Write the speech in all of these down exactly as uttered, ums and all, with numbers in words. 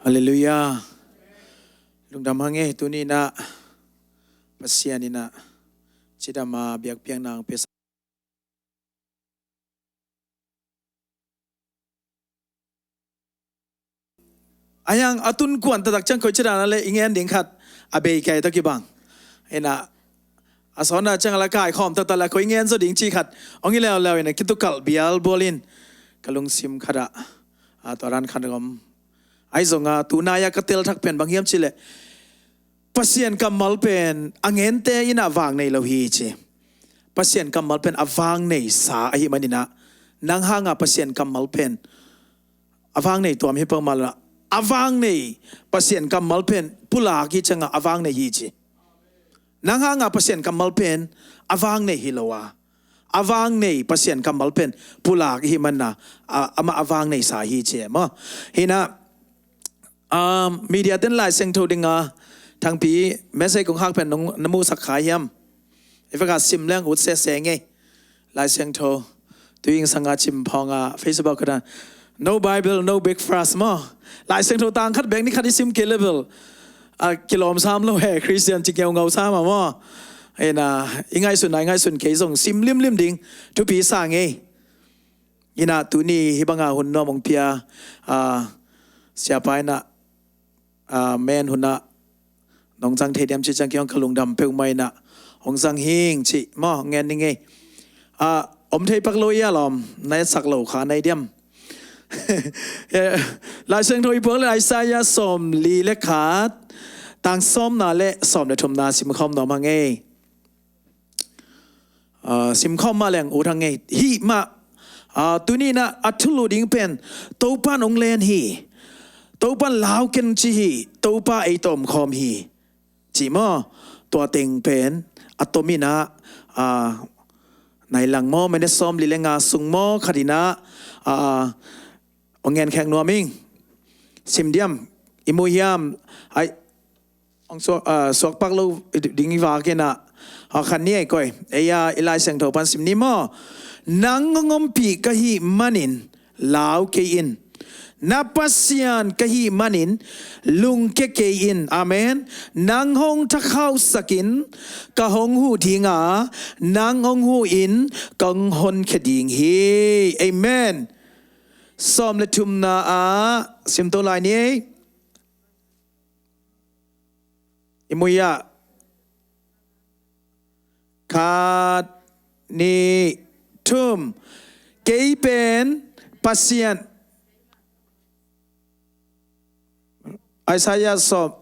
Halleluiah. Lungdam hang e, tuni in ah Pasian in ah cidam a biakpiakna hong pia. A hiang a tun kuan taktak ciang koi ci dan a le i ngen ding khat a bei kei tawh kibang. Ina a sawn a ciang a la kaikhawm taktak le koi ngen zaw ding ci khat hong hi leuleu in a kitukalh bialbual in ka lungsim khat ah a tua dan khat om. Ahi zong a tunai a ka tel thak pen bang hiam cih leh Pasian kammal pen a ngente in ah vang nei lo hi ci. Pasian kammal pen a vang neisa ahih manin ah nang hang a Pasian kammal pen a vang nei tuam hi peuhmah lo a, a vang nei Pasian kammal pen pulak hi ciang a a vang nei hi ci. Nang hang a Pasian kammal pen a vang nei hi lo a, a vang nei Pasian kammal pen pulak ahih manin ah a, amah a vang neisa hi ci e maw. Hi in ah Um, media ten Lai Siangtho ding a thangpi message kong hak pen nong na musak kha hiam? I vek a sim leng ut sese ngei. Lai Siangtho tu ing sang a cim phong a Facebook ka dan. No Bible, no breakfast maw. Lai Siangtho tang khat bek ni khat i sim kei le bel a kilawm sam lo he, Christian ci ngeungau sam a maw. Ina i ngaihsun a i ngaihsun kei zong sim limlim ding thupi sa ngei. Ina tuni hih banga hun nuam hong pia a, siapa in ah a, men hun ah nong zang thei diam cih ciang kei hong ka lungdam peuhmah in ah hong zang hing cih maw hong ngen ning ei. A, om thei pak lo i a lawm na etsak lo kha na hi diam? Lai Siangtho i puak le Isaiah sawmli le khat, tang sawmna le sawm le thumna simkhawm nuam hang ei. A, simkhawm mah leng ut hang ei. Hih mah a, tuni in ah a thulu ding pen Topa in hong len hi. Topa in lau ken ci hi. Topa ei tawh omkhawm hi ci maw. Tua teng pen a tom in ah a, nai lang maw, minute sawmli le nga sung maw khat in ah a, hong ngen khek nuam ing. Sim diam? I mu hiam? Ai, hong suak, ah, suak pak lo ding i vak in ah. Hawh khan ni ei koi. Ei a, i Lai Siangtho pan sim ni maw. Nang hong ompih ka hih manin lau kei in. Na Pasian ka hih manin lungkia kei in. Amen. Nang hong thakhauhsak in ka hong huh ding a, nang hong huh in kong honkhia ding hi. Amen. Sawm le thumna ah simto lai ni ei. I mu hiam? Khat, nih, thum. Kei pen Pasian. Isaiah sawm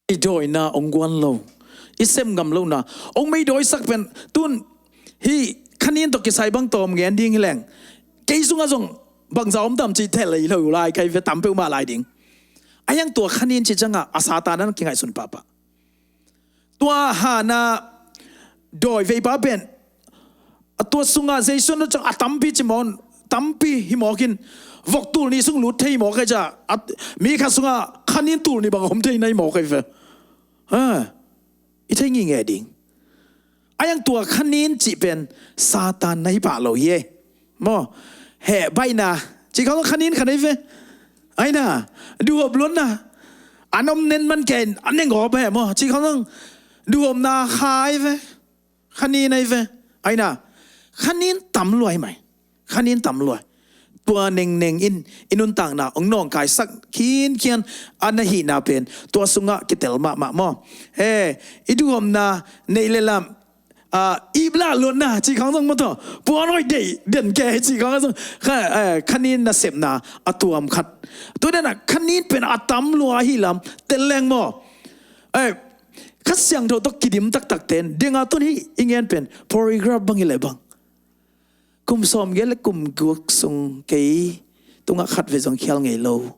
i dawina hong guan lo, i sem ngam lohna hong meidawisak pen tun hih khanin tawh kisai bang tawm ngen ding hi leng, kei sungah zong bangzah om tam cih thei lo lai kei ve, tam peuhmah lai ding. A hiang tua khanin cih ciangah a Satan an kingaihsun pahpah. Tua Hannah dawi veipa pen a tua sungah Jesu na ciang a tampi ci mawk, tampi hi mawk in, vok tul nih sung lut thei mawk ei ciah, mi khat sungah khanin tul nih bang a om thei na hi mawk ei ve. Ha, i thei ngingei ding. A hiang tua khanin cih pen Satan na hi pah lo hi ei. Maw, heh baihna cih khawng khanin khat ei ve. Aina, duhop luatna, an om nen man kei, an neng gawp he maw cih khawng duhopna kha ei ve. Khanin ei ve. Aina, khanin tam lua hi mai. Khanin tam lua. Tua nengneng in i nuntakna hong nawngkaisak khinkhian a na hihna pen tua sungah kitel mahmah maw. He, i duhopna neih le lam, ah, iplah luatna cih khawng zong maw taw, puan hoih deih den kei cih khawng zong kha, eh, khanin nasepna a tuam khat. Tua denah khanin pen a tam lua ahi lam tel leng maw. Eh, Kha Siangtho tawh kidim taktak ten dinga tun hih i ngen pen polygraph bang hi leh bang, kum sawmgiat le kum guk sung kei tungah khat vei zong khial ngei lo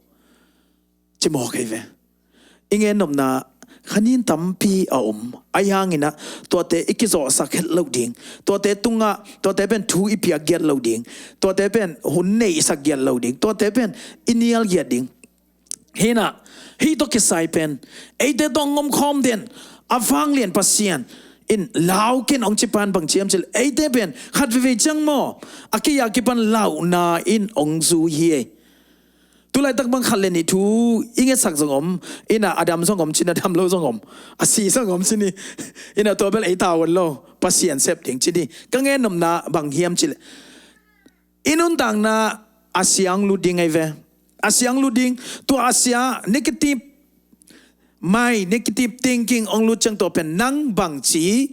ci mawk ei ve. I ngennopna khanin tampi a om. Ahi hanginah tuate i kizawhsak het lo ding. Tuate tungah, tuate pen thu i piak giat lo ding. Tuate pen hun neihsak giat lo ding. Tuate pen i nial giat ding. Hinah, hih tawh kisai pen eite tawh hong omkhawm den a vanglian Pasian in lau ken hong ci pan bang ciam cil, eite pen khat veivei ciang maw, a kei a kipan lauhna in hong zui hi ei. Tulaitak bang khat le nih thu i ngetsak zong om, inah a dam zong om cin, a dam lo zong om, a si zong om cin hi. Inah tua bel ei tavuan lo, Pasian sep ding cin hi. Ka ngennopna bang hiam cih leh i nuntakna a sia hong lut ding ei ve. A sia hong lut ding, tua a sia negative mind, negative thinking hong lut ciang tua pen nang bangci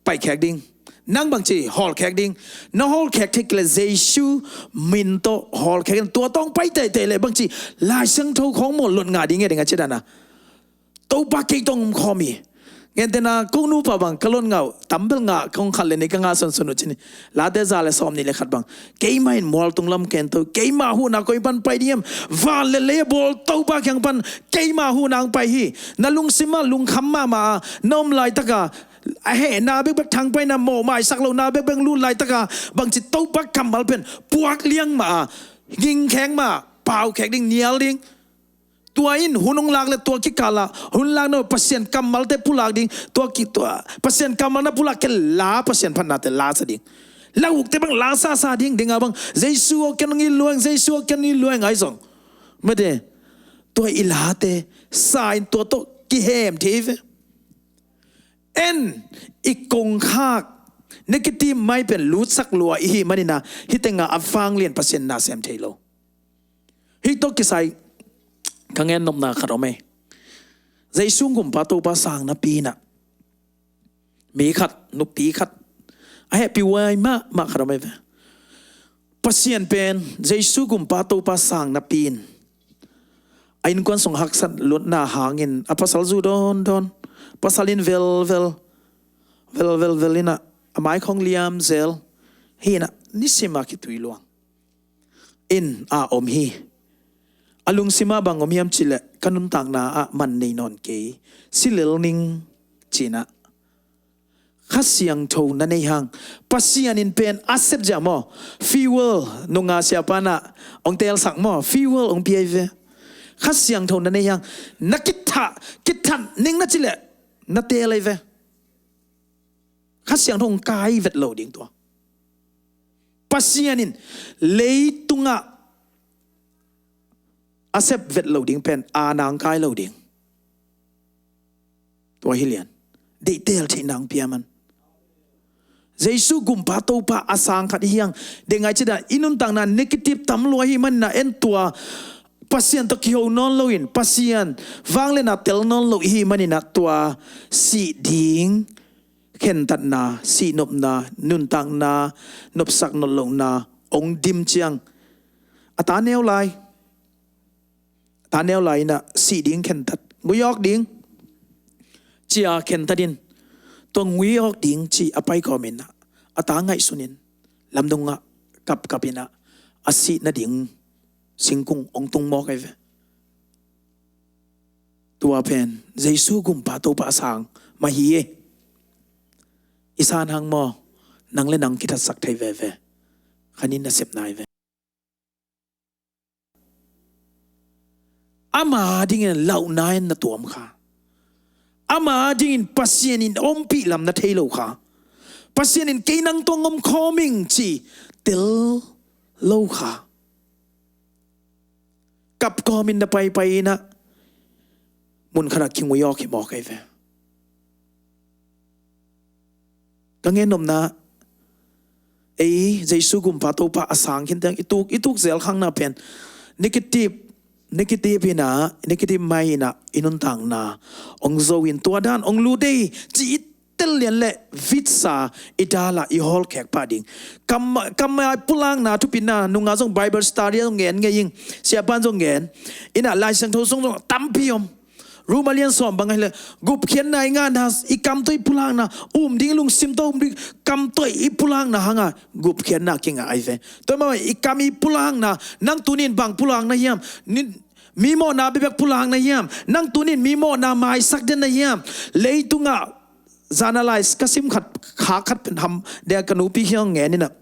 paikhek ding, nang bangci hawlkhek ding. Na hawlkhek theih kei leh Jesu min tawh hawlkhek ding. Tua tawh hong pai teitei leh bangci Lai Siangtho khawng maw, lot ngah ding e, ding a ci dan a. Topa kei tawh hong omkhawm hi. Ngentehna ko nupa bang ka lot ngah uh, tam bel ngah, kong khat le nih ka ngah sunsun uh cin hi. Late za le sawmnih le khat bang, keimah in mualtung lam ken to, keimah huhna koi pan pai ding hiam? Van le lei a bawl Topa kiang pan keimah huhna hong pai hi. Na lungsim ah lungkham mahmah a na om laitaka, a hehna bekbek thangpaihna, mawhmaisak lohna bekbek lut laitaka, bangci Topa kammal pen puak liang mah a, gingkhek mah, paukhek ding, nial ding. Tua in hun hong lak le tua kikal ah hun lak no Pasian kammalte pulak ding. Tua ki, tua Pasian kammal na pulak kei leh Pasian phatnate lasa ding. La ukte bang lasasa ding, ding a bang Jesu aw ken hong it luang, Jesu aw ken hong it luang ahi zong, mate, tua i late sa in tua tawh kihem thei ve. En, i kongkhak negative mind pen lutsak lua i hih manin a, hih tengah a vanglian Pasian na sem thei lo. Hih tawh kisai ka ngennopna khat om ei. Jesu Gumpa Topa sang napi-in ah, mi khat, nupi khat, a hehpihhuai mahmah khat om ei ve. Pasian pen Jesu Gumpa Topa sang napi-in a innkuan sung haksat luatna hangin a pasal zu dawndawn, pasal in velvel, velvelvel in ah, a mai khawng liam zel hi in ah, nisim a kitui luang in a om hi. A lungsim ah bang om hiam cih leh, ka nuntakna ah man nei nawn kei, si lel ning ci-in ah. Kha Siangtho na nei hang, Pasian in pen a sep ziau maw, fuel, nunga siapa in ah hong teelsak maw, fuel hong pia hi ve. Kha Siangtho na nei hang, na kitha, kithat ning na cih leh na teel hi ve. Kha Siangtho hong kai vet lo ding tua. Pasian in leitungah a sep vet lo ding pen a nang kai lo ding. Tua hi lian. Deih teel theih nang pia man. Jesu Gumpa Topa a sang khat i hi hang, deng ai cih dan i nuntakna negative tam lua i hih manin ah, en tua Pasian tawh kiho nawn loin, Pasian vangliatna tel nawn lo i hih manin ah, tua sih ding khentatna, sihnopna, nuntakna nopsak nawn lohna hong dim ciang, a ta neu lai, a ta neu lai in ah sih ding khentat, guiawk ding, cia khentat in, tua ngui awk ding ci a pai kawmin ah, a ta ngaihsun in, lamdungah kapkap in ah, a sih nading singkung hong tung mawk ahi ve. Tua pen Jesu gumpa Topa a sang mah hi e. I san hang maw, nang le nang kithatsak thei veve. Khanin na sepna hi ve. Ama dingin lauhna in na tuam kha. Ama dingin Pasian in ompih lam na thei lo kha. Pasian in kei nang tawh hong om khawm ing ci tel lo kha. Kap kawmin na paipai in ah, mun khatah kingui awk hi mawk ahi ve. Ka gen nopna, ei Jesu gumpa Topa a sang khin teng i tuk, i tuk zel khakna pen negative, negative in ah, negative mind in ah i nuntakna hong zo in, tua dan hong lut ei ci i tel lian leh vitsa i dal ah i hawlkhek pah ding. Kam, kam a pulakna thupina nungah zong Bible study zong ngen ngei ing, siapa'n zong ngen in ah, Lai Siangtho sung zong tampi om. Roma lian sawm bang ahih leh gupkhiatna i ngahna, i kam tawh i pulakna, um ding i lungsim tawh um ding, kam tawh i pulakna hangah gupkhiatna kingah ahi ve. Tua mah i kam i pulakna, nang tuni in bang pulakna hiam? Ni, mi mawhna bekbek pulakna hiam? Nang tuni in mi mawhna maisak den na hiam? Leitungah, zan a lai ka sim khat, kha khat pen ham deng, ka nupi kiang ngen in ah,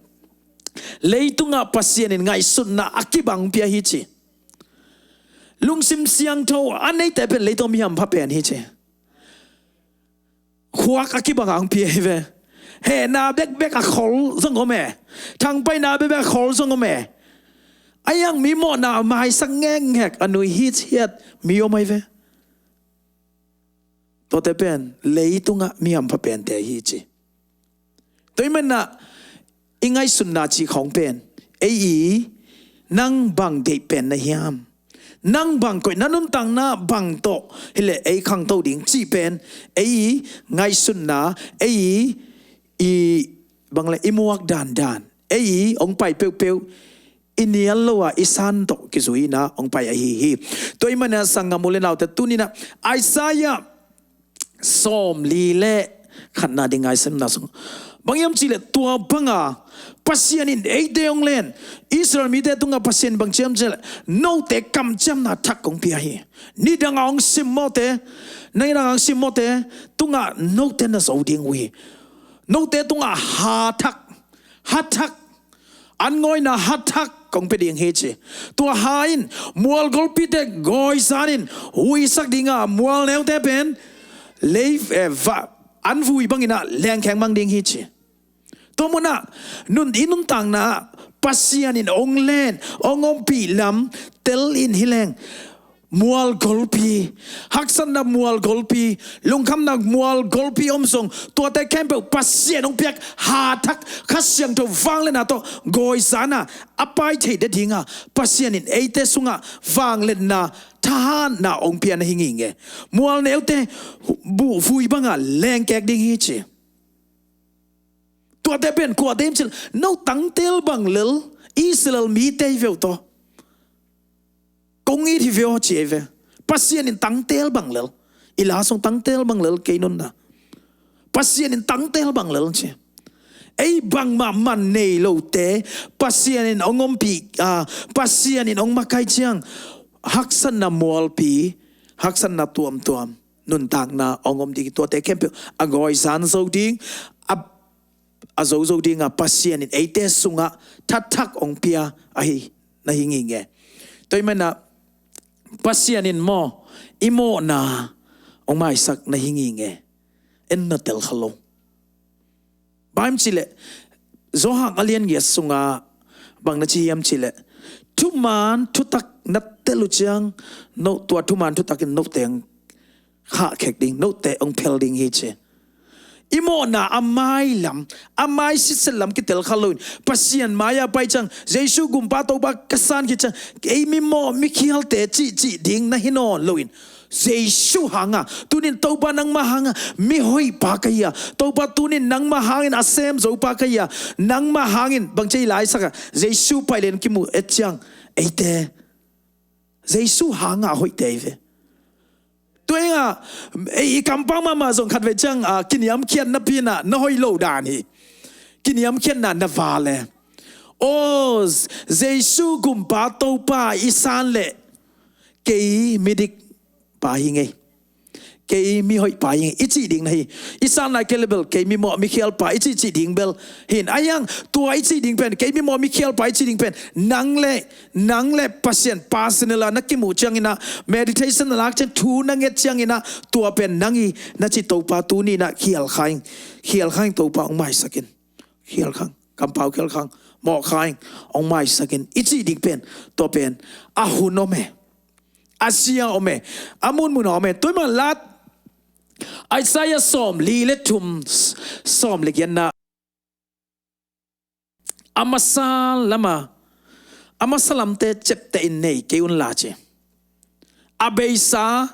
leitungah Pasian in ngaihsutna a kibang pia hi ci. Lungsim siangtho a neite pen leitung mi hampha pen hi ci. Khuak a kibang a hong pia hi ve. Hehna bekbek a khol zong om e. Thangpaihna bekbek a khol zong om e. A iang mi mawhna maisak ngekhek a nui hithiat mi om ahi ve. Tuate pen leitungah mi hampha pente hi ci. Tua ahih manin ah i ngaihsutna cih khawng pen, ei i, nang bang deih pen na hiam? Nang bang koih, na nuntakna bang tawh hileh ei khangto ding cih pen, ei i ngaihsutna, ei i, i bang le i muak dandan, ei i hong pai peuhpeuh, i nial lo a i san tawh kizui in ah hong pai ahi hi. Tua ahih manin ah sanggam u le naute, tuni in ah Isaiah sawmli le khatna ding ngaihsutna sung, bang hiam cih leh tua banga Pasian in eite hong len, Israel mite tungah Pasian bang ci hiam cih leh, note kamciamna thak kong pia hi. Nidang a hong simmawhte, nidang a hong simmawhte tungah note na zo ding uh hi. Note tungah ha thak, ha thak, an ngawina ha thak kong pia ding hi ci. Tua ha in mual golpite gawizan in huisak ding a, mual neute pen lei, eh, va, an vui bangin ah lengkhek mang ding hi ci. Tua mun ah nun, i nuntakna ah Pasian in hong len, hong ompih lam tel in hi leng, mual golpi, haksatna mual golpi, lungkhamna mual golpi om zong, tuate khempeuh Pasian hong piak ha thak, Kha Siangtho vangliatna tawh gawizan a, a pai theih nading a, Pasian in eite sungah vangliatna, thahatna hong pia na hi ngei nge. Mual neute bu, vui banga lengkhek ding hi ci. Tuate pen kuate hiam cih leh, no tangtel bang lel Israel mite hi ve uh tawh. Kong it hi ve aw ci ahi ve. Pasian in tangtel bang lel. I la sung tangtel bang lel kei nunna. Pasian in tangtel bang lel ci. Ei bangmah man nei lote, Pasian in hong ompih, ah, Pasian in hong makai ciang, haksatna mualpi, haksatna tuamtuam, nuntakna hong om ding, tuate khempeuh a gawizan zo ding, a, a zo zo ding a, Pasian in eite sungah thathak hong pia ahi na hi ngei nge. Tua ahih manin ah Pasian in maw, i mawhna hong maisak na hi ngei nge. En na tel kha lo. Bang hiam cih leh, Johan a lian giat sungah bang na ci hiam cih leh, thuman thutak na tel uh ciang, no, tua thuman thutak in note hong khahkhek ding, note hong phel ding hi ci. I mawhna a mai lam, a mai sitset lam kitel kha loin, Pasian mai-ah pai ciang, Jesu gumpa Topa ka san khit ciang, ei mi mawh mi khialte cihcih ding na hi nawn loin, Jesu hanga, tunin Topa nangmah hanga mi hoihpa ka hi a, Topa tunin nangmah hangin a sem zopa ka hi a, nangmah hangin bang ci a i laisak a, Jesu paih lian kimu et ciang, eite Jesu hanga hoihte hi ve. Tua hi a, ei, i kampau mahmah zong khatvei ciang, ah, kiniamkhiatna pi-in ah na hoih lo dan hi. Kiniamkhiatna na val e. Aw, Jesu Gumpa Topa i san leh kei midik pa hi ing ei. Kei mihoih pa hi ing ei, i cih ding na hi. I san lai kei leh bel kei mimawh mikhial pa i cih, cih ding bel hi in. Ahi hang tua i cih ding pen, kei mimawh mikhial pa i cih ding pen, nang leh, nang leh Pasian personal a na kimuh ciangin ah, meditation na lak ciang, thu na nget ciangin ah, tua pen nang hi na ci Topa tuni-in ah khial kha ing, khial kha ing, Topa hong maisak in. Khial kha ing, kampau khial kha ing, mawh kha ing, hong maisak in, i cih ding pen, tua pen a hun om e. A sia om e. A munmun om e. Tua ahih manin la Isaiah sawmli leh thum, sawm leh giatna, a masa lam a, a masa lamte ciapteh in nei kei un la ci. A beisa,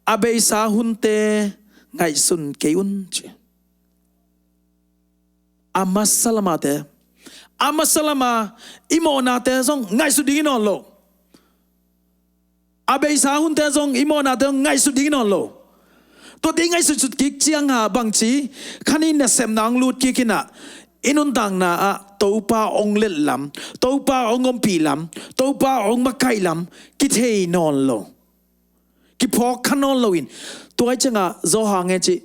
a beisa hunte ngaihsun kei un ci. A masa lam ate, a masa lam a i mawhnate zong ngaihsut ding hi nawn lo. A beisa hunte zong i mawhnate zong ngaihsut ding hi nawn lo. Tuate i ngaihsutsut kik ciang a bangci, kha nih nasepna hong lut kik in ah, i nuntakna ah Topa hong let lam, Topa hong ompih lam, Topa hong makaih lam kithei nawn lo. Kiphawk kha nawn lo in, tua ahih ciang a Johan in ci,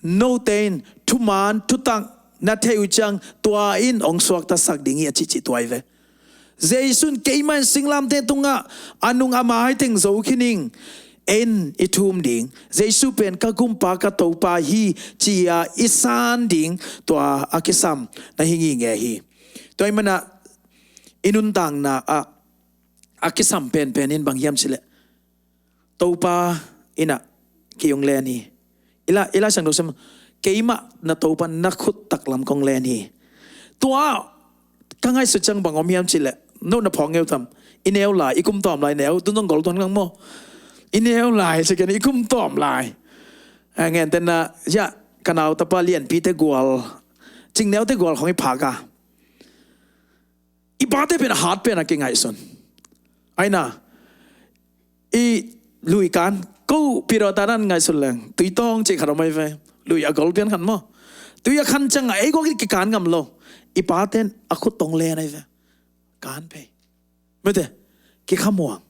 note in thuman thutak na theih uh ciang tua in hong suaktasak ding hi a ci, ci tua hi ve. Jesu in keimah in singlamteh tungah a nung a mai teng zo khin ing, ei in i thum ding. Jesu pen ka Gumpa ka Topa hi ci-a i san ding tua a kisam na hi ngitnget hi. Tua ahih manin ah i nuntakna ah a kisam penpen in bang hiam cih leh, Topa in ah kei hong len hi. I la, i Laisiangtho sim, keimah na Topa na khut taklam kong len hi. Tua ka ngaihsut ciang bang om hiam cih leh, no na phawk ngei uh tam? I neu lai, i kum tawm lai neu, tun zong gol tuan ngang maw? I neu lai, ci ken i kum tawm lai. A, ngente na, ya, ka nau tapa lianpite gual, cingneute gual khong i phak a, i pate pen a hat pen a kingaihsun. Ahi na, i lui kan, ko piro ta nan ngaihsun leng, tui tawng cih khat om ahi ve. Lui a gol pian khan maw. Tui a khan ciang a, ei gol kikan ngam lo. I pate in a khut tawh len ahi ve. Kan pei. Mete, kikhamuang.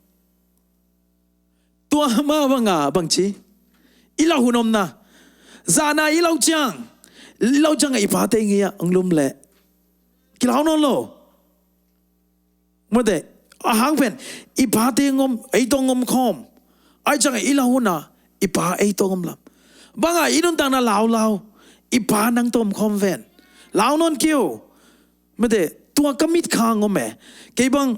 Tua mah bang a, bangci, i lau hun om na. Zan a i lau ciang, i lau ciang a i pate ngei-ah hong lum leh kilau nawn lo. Mate, a hang pen, i pate ngom, ei tawh ngom khawm. Ahih ciang a i lau hun a, i pa ei tawh ngom lam. Bang a i nuntakna laulau, i pa nang tawh om khawm ven. Lau nawn kei uh. Mate, tua ka mit khang om e. Kei bang,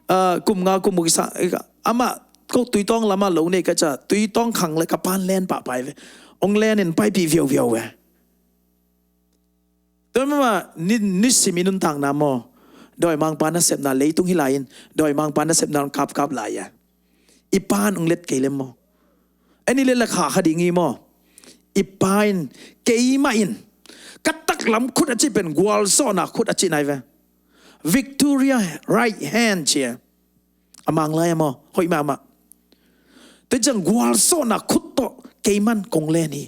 ah, kum nga kum guk kisa, amah ko tui tawng lam a lo nei ka ci a, tui tawng khang leh ka pa'n len pahpah hi ve. Hong len in paipih viauviau ve. Tua mah, ni, nisim i nuntakna maw, dawimangpa nasepna, leitung hih lai-in dawimangpa nasepna hong kapkap lai a, i pa'n hong let kei leh maw. Ei ni leh la kha kha ding hi maw. I pa in, keimah in, ka taklam khut a cih pen gualzawhna khut a cihna hi ve. Victoria right hand ci a, a Mang lai a maw, hoih mahmah. Tua ciang gualzawhna khut tawh keiman kong len hi.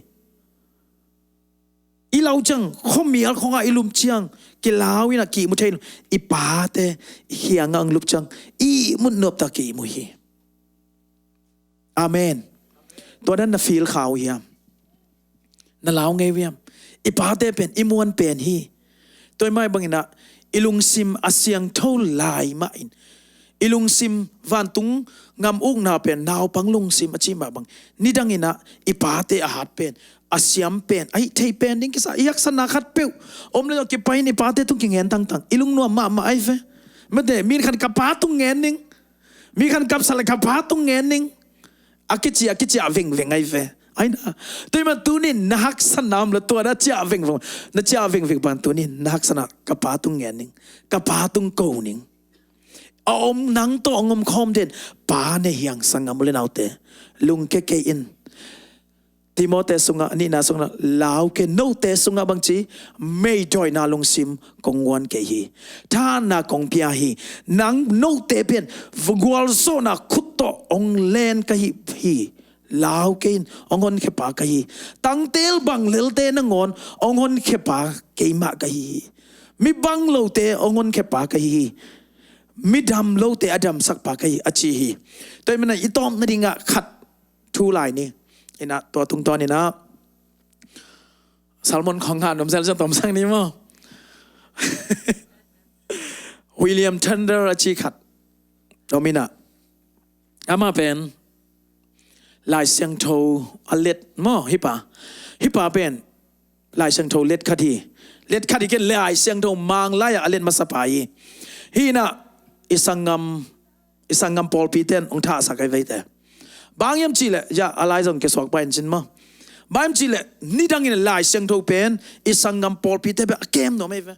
I lau ciang, khuamial khong ah i lum ciang, kilau in a kimu thei lo. I pate i kiang ah hong lup ciang, i ihmut nop tak kimu hi. Amen. Tua dan na feel kha uh hiam? Na lau ngei uh hiam? I pate pen i muan pen hi. Tua ahih manin bang in ah, i lungsim a siangtho lai mah in, i lungsim vantung gam ukna pen naupang lungsim a cih mah bang, nidang in ah i pate a hat pen, a siam pen, a hih thei pen ding kisa, i haksatna khatpeuh om leh zong kipai in i pate tung kingen tangtang, i lungnuam mahmah ahi ve. Mate, mi khat ka pa tung ngen ning, mi khat kapsak leh ka pa tung ngen ning. A kici, a kiciah vengveng ahi ve. Ahi na. Tua ahih manin tuni-in na haksatna om leh tua na ciah vengveng, na ciah vengveng bang tuni-in na haksatna ka pa tung ngen ning, ka pa tung ko ning. A om, nang tawh hong om khawm den pa na hi hang, sanggam u leh naute. Lungkia kei in. Timoti sungah, nihna sungah lau kei, note sungah bangci, meidawina lungsim kong guan kei hi. Thahatna kong pia hi. Nang note pen gualzawhna khut tawh hong len ka hi hi. Lau kei in hong honkhia pa ka hi hi. Tangtel bang lelte nangawn hong honkhia pa keimah ka hi hi. Mi bang lote hong honkhia pa ka hi hi. Mi dam lote a damsak pa ka hi hi, a ci hi. Tua ahih manin i tawp nadingah khat thu lai ni. Inah tua tungtawn inah Salmon khong han om sel zong tomsang ni maw? William Tyndale a ci khat om inah, amah pen Lai Siangtho a let maw, hih pa. Hih pa pen Lai Siangtho let khat hi. Let khat hi ken, Lai Siangtho Manglai ah a let masa pa hi. Hih inah i sanggam, i sanggam pawlpi ten hong thahsak ahi ve te. Bang hiam cihleh, ya, a lai zong kisuak pah in cin maw. Bang hiam cihleh, nidangin Lai Siangtho pen i sanggam pawlpi te pen a kem nuam ahi ve.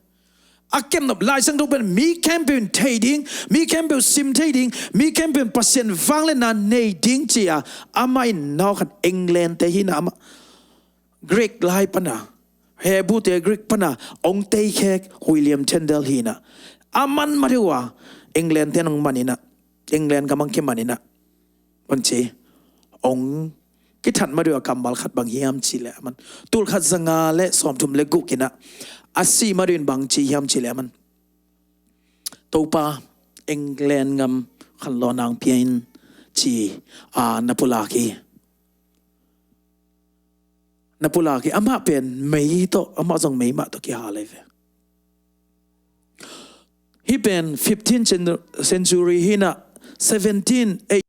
A kem nuam, Lai Siangtho pen mi khempeuh in thei ding, mi khempeuh sim thei ding, mi khempeuh in Pasian vangliatna nei ding ci-a amah in nawkhat England te hi inah, amah Greek lai pana, Hebru te Greek pana hong teikhek William Tyndale hi inah, a man ma deuh a England ten hong man inah, England gam hong kiman inah, bangci, hong kithat ma deuh a kammal khat bang hiam cihleh, aman tul khat za nga le sawmthum le guk inah, a si ma deuh in bangci hiam cihleh, aman, Topa, England gam khanlawh nang pia in, ci-a na pulak hi. Na pulak hi. Amah pen mei tawh, amah zong mei mah tawh kihal ahi ve. Hih pen fifteen cen-, century hi inah, seventeen eighty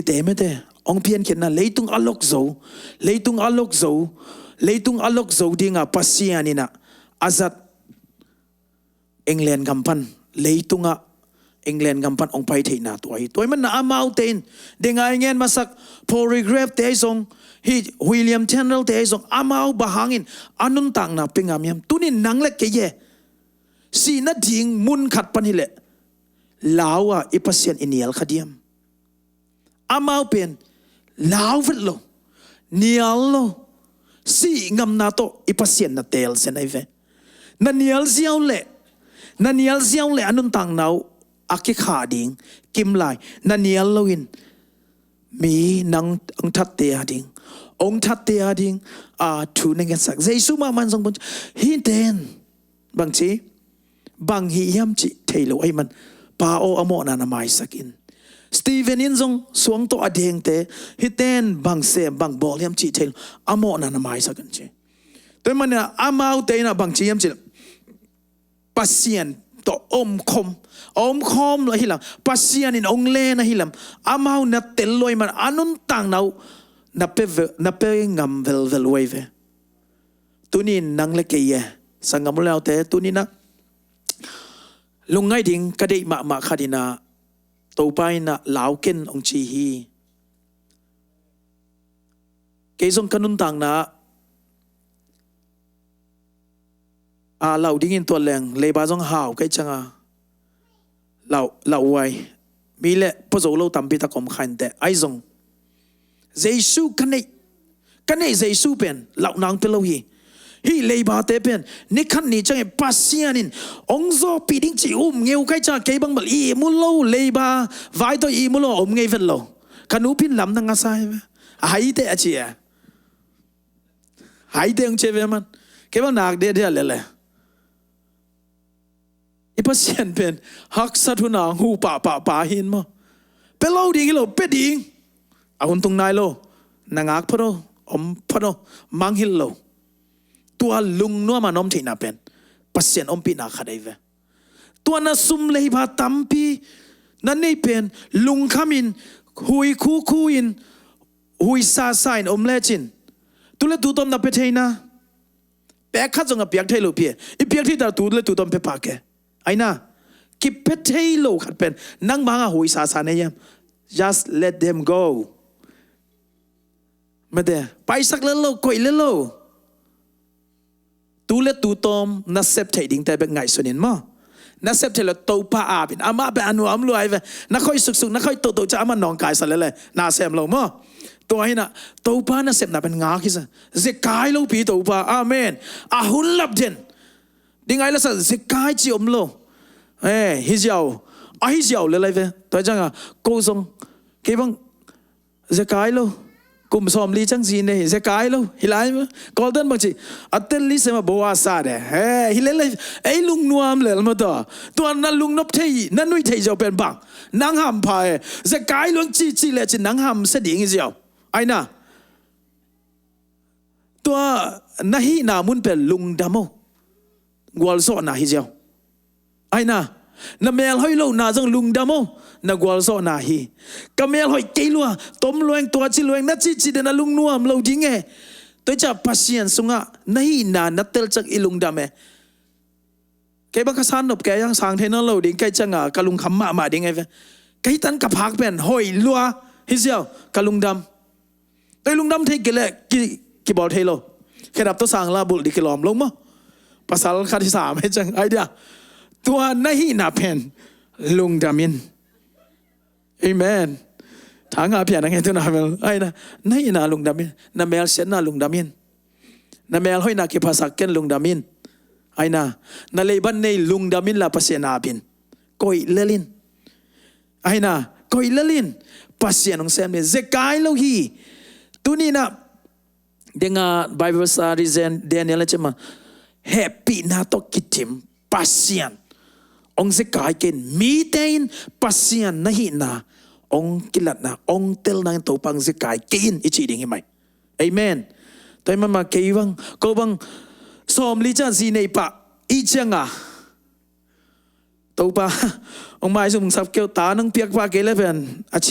te mete hong piankhiatna, leitung a lok zo, leitung a lok zo, leitung a lok zo dinga Pasian inah a zat England gam pan, leitungah England gam pan hong pai theihna tua hi. Tua ahih manin amaute in, ding a i ngen masak Paul Rigrave te ahi zong, hih William Tyndale te ahi zong, amau bang hangin a nuntakna pia ngam hiam? Tuni-in nang le kei e, sihna ding mun khat pan hileh, lau a i Pasian i nial kha diam? Amau pen lau vet lo, nial lo, sih ngamna tawh i Pasian na teelsiam ahi ve. Na nial ziau leh, na nial ziau leh a nuntakna uh a kikhah ding, kim lai, na nial loin mi nang hong thatte a ding, hong thatte a ding a thu na ngetsak. Jesu mahmah in zong bang ci, hih ten bangci, bang hi hiam cih thei lo ahih man, Pa aw, a mawhna na maisak in. Stephen in zong suang tawh a dengte, hih ten bang sem, bang bawl hiam cih thei lo, a mawhna na maisak in ci. Tua ahih manin amaute inah bangci hiam cih leh, Pasian tawh omkhawm, a omkhawm lo ahi lam, Pasian in hong len ahi lam, amau na tel lo ahih man a nuntakna uh na pia ve-, na pia ngam velvel uh ahi ve. Tuni-in nang le kei e, sanggam u le naute, tuni-in ah lungngaih ding ka deih mahmah khat in ah, Topa in ah lau ken hong ci hi. Kei zong ka nuntakna ah lau dingin tuat leng leiba zong hau ka hih ciangin lau, lau huai. Mi le pua zo lo tampi tak om kha inteh. Ahi zong Jesu ka neih, ka neih Jesu pen lauh nang pia lo hi. Hih leibate pen ni khat ni ciangin Pasian in hong zawhpih ding ci um ngei uh ka hih ciangin kei bang bel ihmu lo, leiba vai tawh ihmu lo om ngei vet lo. Ka nu pin lamdang a sa hi ve. A haite a ci e. Haite hong ci ve man. Kei bang nak dede a lele. I Pasian pen haksat hun a hong huh pahpah pa hi in maw. Pia lo ding hi lo, pia ding. A hun tung nai lo. Na ngak phot o, om phot o, mangngilh lo. Tua lungnuam a na om theihna pen Pasian ompihna khat ahi ve. Tua na sum leiba tampi na neih pen lungkham in, hui khukhu in, hui sasa in om lecin, tu le tu tawm na pia thei na. Pek khat zong a piak thei lo pi e. I piak thei ta tu le tu tawm pia pah ke. Ahi na, kipia thei lo khat pen nang bang a hui sasa na hiam? Just let them go. Mate, paisak le lo, koih le lo. Tu le tu tawm na sep theih dingte bek ngaihsun in maw. Na sep theih lo Topa ap in, amah bek a nuam lua hi ve. Na khoih suksuk, na khoih tohtoh ciang amah nawngkaisa lele, na sem lo maw. Tua hi in ah Topa nasepna pen ngak hi sa. Zekai lopi Topa. Amen. A hun lap den ding ahi lasa zekai ci om lo. Eh, hi ziau. A hi ziau lele hi ve. Tua hi ciangin ko zong, kei bang Zekai lo. Kum sawmli ciang zi nei, zekai lo. Hi lai maw. Kawlten bang ci, a tel li sema bo a sa de. He, hi lel, ei lungnuam lel maw taw. Tua na lungnop thei, na nuih thei ziau pen bang, nang hampha e. Zekai lo cici le ci nang hamsia ding hi ziau. Aina. Tua na hihna mun pen lungdam o. Gualzawhna hi ziau. Aina, na mel hoih lohna zong lungdam o, na gualzawhna hi. Ka mel hoih kei lua, tom lueng, tua ci lueng, na cihcih de na lungnuam lo ding e. Tua hi ciah Pasian sungah na hihna na telciang i lungdam e. Kei bang ka san nop kei ang sang thei nawn lo ding, kei cianga ka lungkham mahmah ding e ve. Kei tan ka phak pen hoih lua hi ziau, ka lungdam. Tei lungdam thei kei leh ki, kibawl thei lo. Khedap tawh sang la bulh dih kilawm lo maw. Pasal khat hi sam hi ciang ai dia. Tua na hihna pen lungdam in. Amen. Thanga pian a ngen tu na mel. Aina, na hihna lungdam in. Na melsiatna lungdam in. Na mel hoihna kiphasak ken lungdam in. Aina, na leiban nei lungdam in la Pasian ap in. Koih lel in. Aina, koih lel in. Pasian hong sem ni zekai lo hi. Tuni na, denga Bible study zen Daniel a cema, hehpihna tawh kitim Pasian hong zekai kei in, mite in Pasian na hihna hong kilatna, hong telna in Topa hong zekai kei in i cih ding hi mai. Amen. Tua hi mama kei bang, ko bang sawmli ciang zi nei pah i cianga Topa hong maizum sap keu ta nong piak pah kei le pen a ci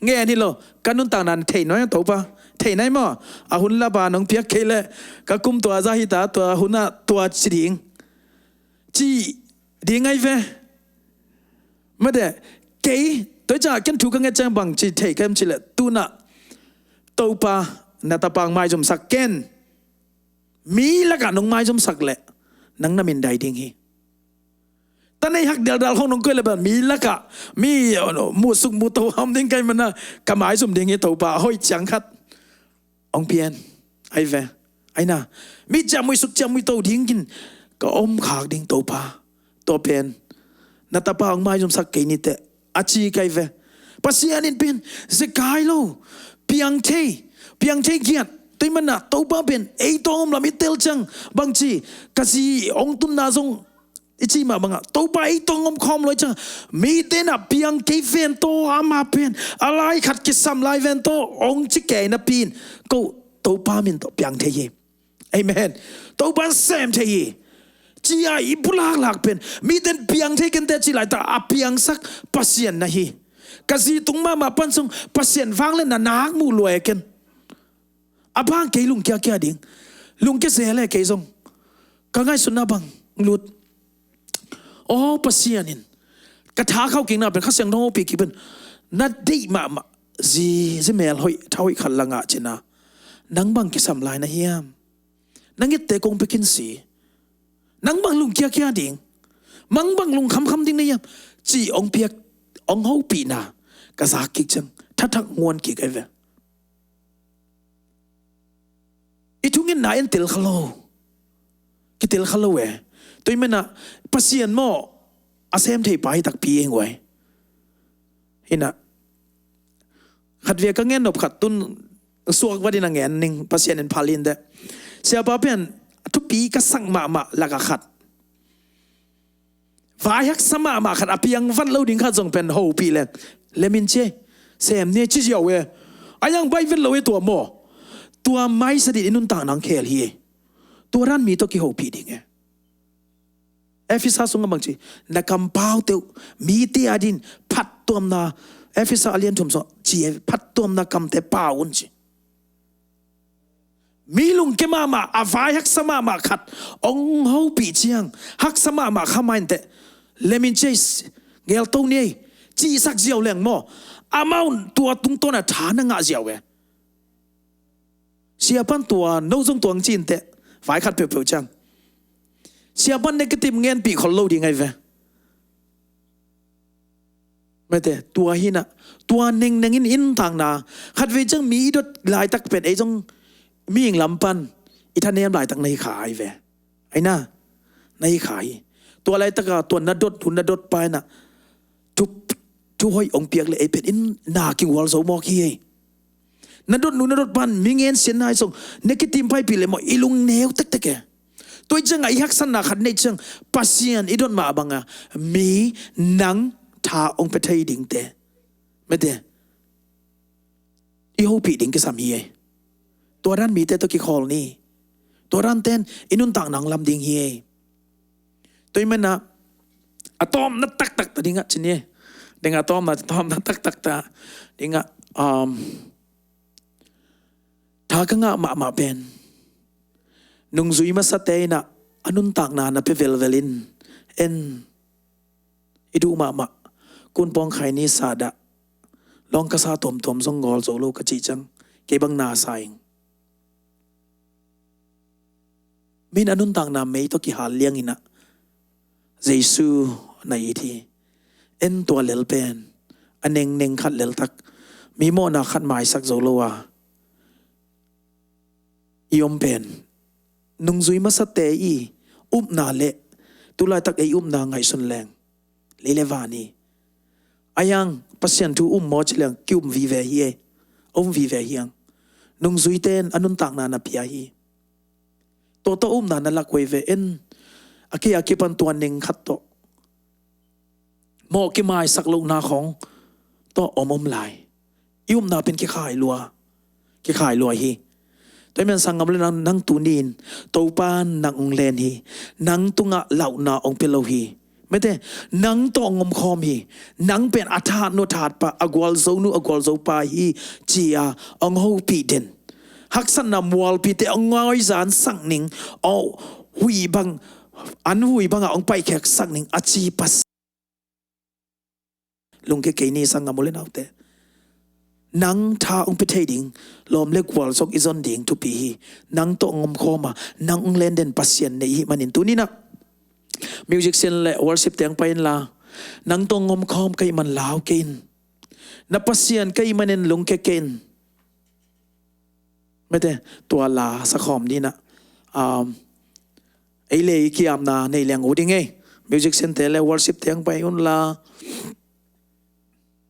ngen hi lo. Ka nuntakna thei nuai Topa, thei nai maw? A hun lapa nong piak kei le ka kum tua za hi ta, tua hun a tua ci ding, ci ding ai ve. Mate, kei tua hi ciah ken thu ka nget ciang bang ci thei ka em ci le, tuna Topa na tapa hong maizumsak ken. Mi lakah nong maizumsak leh nang na mindai ding hi. Ta nei hak dialdal khong nong koih leh bel mi lakah mi, uh, muhsuk muhto ham ding kai mana ka maizum ding hi Topa, hoih ciang khat hong pian ai ve. Aina, mi ciah muisuk ciah muito ding kin ka om khak ding Topa. Tua pen na tapa hong maizumsak kei niteh a ci kai ve. Pasian in pen zekai lo, piang thei, piang thei giat. Tua hi mana Topa pen ei tawng om lam i tel ciang bang ci, ka zi hong tunna zong i ci mah bangah Topa ei tawng om khawm lo i ciang mite na piang kei ven tawh ama pen a lai khat kisam lai ven tawh hong ci kei napi in ko Topa min tawh piang thei hi. Amen. Topa in sem thei hi. Ci-a i pulaklak pen miten piang thei kente ci laita a piangsak Pasian na hi. Ka zi tung mahmah pan sung Pasian vang le na nak muh lua e ken. A bang kei lungkia kia ding, lungkia zel e kei zong. Ka ngaihsutna bang lut. Aw Pasian in ka tha khauh kikna pen Kha Siangtho hopih kik pen na deih mahmah zi, zi mel hoih tha hoih khat la ngah cina nang bang kisam lai na hiam? Nang ette kong pia kin si. Nang bang lungkia kia ding, nang bang lungkham kham ding na hiam? Ci hong piak, hong hopihna ka zak kik ciang thathak nguan kik ai ve. I thungetna en tel kha lo. Kitel kha lo e. Tua hi mana Pasian maw a sem thei pa hi takpi eng uai. Hina khat via ka ngen nop khat tun suak vadin a ngen ning Pasian in phal in de. Siapa pian thupi ka sak mahmah laka khat. Vai haksa mahmah khat a piang vat lo ding khat zong pen hopih leng lemin cia sem ni ci ziau e. A yang bai vet lo e tua maw. Tua maisa din i nuntak nang khel hi e. Tua ran mi tawh kihopih ding e. Efesa sungah bang ci, na kampau teuh mite adin phattuamna, Efesa a lian thum sungah ci e, phattuamna kamte pau un ci. Mi lungke mahmah a vai haksa mahmah khat hong hopih ciang haksa mahmah kha mainteh lemin cia gelto ni ei cihsak ziau leng maw? Amau tua tungtawn a tha na ngah ziau e. Siapan tua no zong tuang cinteh vai khat peuhpeuh ciang siapan negative ngenpih khol lo ding ai ve. Mete tua hina tua nengneng in in thangna khatvei ciang mi i dot laitak pen ei zong mihing lam pan i thanem laitak na hi kha ai ve. Aina na hi kha hi. Tua laitaka tua na dot hun na dot paina thup thu hoih hong piak le ei pen in na kigual zo mawk hi ei. Na dot nu na dot pan mi ngen sian nai zong na kitim paipih le maw i lung neu tektek e. Tua i ciangah i haksatna khat nei ciang Pasian i dot mah banga mi nang tha hong pia thei dingte mete i hopih ding kisam hi ei. Tua dan mite tawh kikhawl ni. Tua dan ten i nuntakna hong lam ding hi ei. Tua i mana a tawmna taktak ta dingah ci ni ei. Dingah tawmna tawmna taktak ta dingah um, tha ka ngah mahmah pen nungzui masate inah a nuntakna na pia velvel in en i duh mahmah kunpawng khaini sa dah lawng ka sa tuamtuam zong gawl zo lo ka cih ciang kei bang na sa ing. Min a nuntakna mei tawh kihal liang inah Jesu na it hi. En tua lel pen a nengneng khat leltak mi mawhna khat maisak zo lo a i om pen nungzui masate i upna le tulaitak ei upna ngaihsun leng lei le van hi. A hiang Pasian thu um maw ci leng ki um vive hi ei. A um vive hiang nungzuite in a nuntakna na pia hi. Tua tawh upna na lak huai ve en a kei a kipan tua neng khat tawh mawh kimaisak lohna khawng tawh om om lai. I upna pen kikhai lua kikhai lua hi. Tua i men sanggam le nang, nang tuni in Topa nang ung len hi. Nang tungah lauhna ong pia lo hi. Mete nang tawh ong omkhawm hi. Nang pen a thatnu thatpa a gualzonu a gualzopa hi. Cia ong hopih den haksatna mualpite ong ngawizan sakning aw hui bang an hui banga ong paikhiak sakning a ci pas lungke kei ni sanggam u le naute. Nang tha ong pia thei ding lawm le gualzok i zon ding thupi hi. Nang tawh ong omkhawma nang ong lenden Pasian nei hi manin tuninah musician le worship teng pai inla nang tawh ong omkhawm kei man lau kei in na Pasian kei manin lungke kei in. Mete tua la sakhawm dinah um, ei le i kiamna nei leng uh ding ei. Musician te le worship teng pai unla